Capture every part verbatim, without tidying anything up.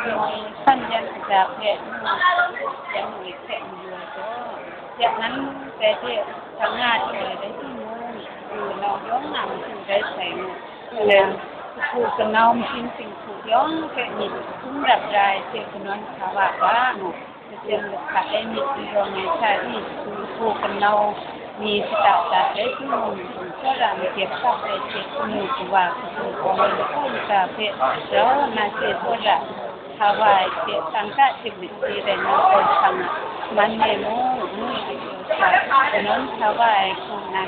Moi san yan kaja hpe nu, yan moi hpe mayu ai gaw, ya nan dai hte hkang nga ai dai timung, nau yawng na matu rai sai ngu. Kapu kanau masin singhku yawng hpe myit hkrum rap ra ai hte kanawn sa wa ga ngu. Masem lahkak ai myit n rawng ai sha ni, kapu kanau ni shata dat rai timung, tsawra madep kap ai hte kamu kawa, kapu kawai lahkawng kata hpe rau nna chye tsawra sa wa ai hte, tangka hte masi rai nna, gaw hpang a, man e mu, ngu ai hte sa, kanawn sa wa ai hku nna,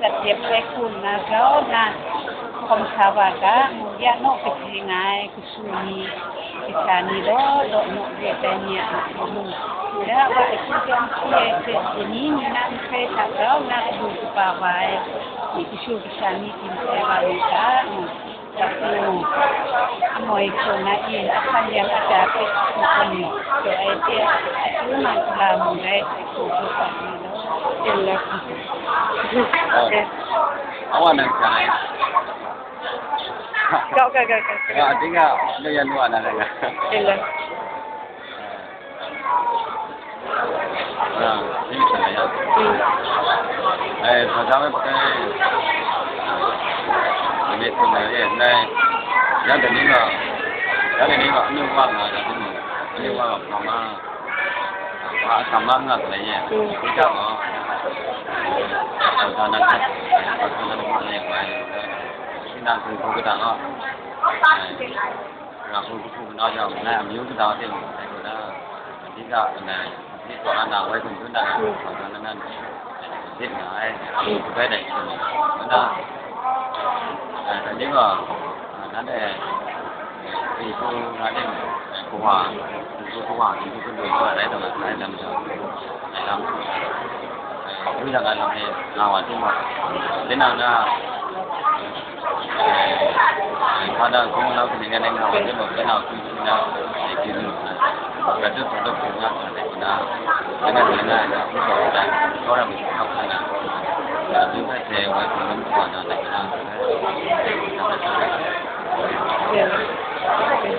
lat dep ai hku nna, grau nna hkawm sa wa ga, ngu ya naw kaji nga ai, kashu ni, kasha ni law law naw re tai ni a mung, nda wa ai hku jawng hpyi ai hte, dini ni na nhtoi hta grau nna kadu kaba wa ai, kashu kasha ni byin sai wa lu ga, ngu. Amoi hku na i, ahkan yang ada hpe hkum taw ai hte, akyu man gala mung rai hte hku hku hpa ni law. Tingla. Oh. Awa nang sa ai. Kau, kau, kau, kau, kau. Ah, tingga, ano yan wa na lang. Tingla. Ah, ini saya ya. Hmm. Eh, saya sampai pakai. Ini pun ya, nah. Yang tadi mah, yang ini mah, ini mah, ini mah, ini mah, mama. Ah, sama nggak saya ya. Hmm. Tidak mau. Pasangan, pasangan yang lain. Ini nanti kita, oh. Nga hku hku hku kanaw jau, ngai amyu kata ting sai gaw na, a di ga, ngai a di gaw ana woi hkum tsun da nga, hpa na nan, dit nga ai, a hku hku bai dai hkyen ni, ngu na, a, dai ni gaw, a, nan e, e, hku nga ting, e, kawa, hku hku kawa, hku hku lu ai, rai taw nga, rai lam jau, rai lam, e, hku yang nga lam e, nga wa ting gaw, tinang na, Hpa na hkung nau kaning rai nna, wa jin mung lanau hkung hkung na, e, hkye lu nna, gadut gadut hkung nga sa ai hku na, langai langai na hkung sa ai, kau ram hkau hkan na, e, du hpe hte woi hkung lum hkau na, na, na, na,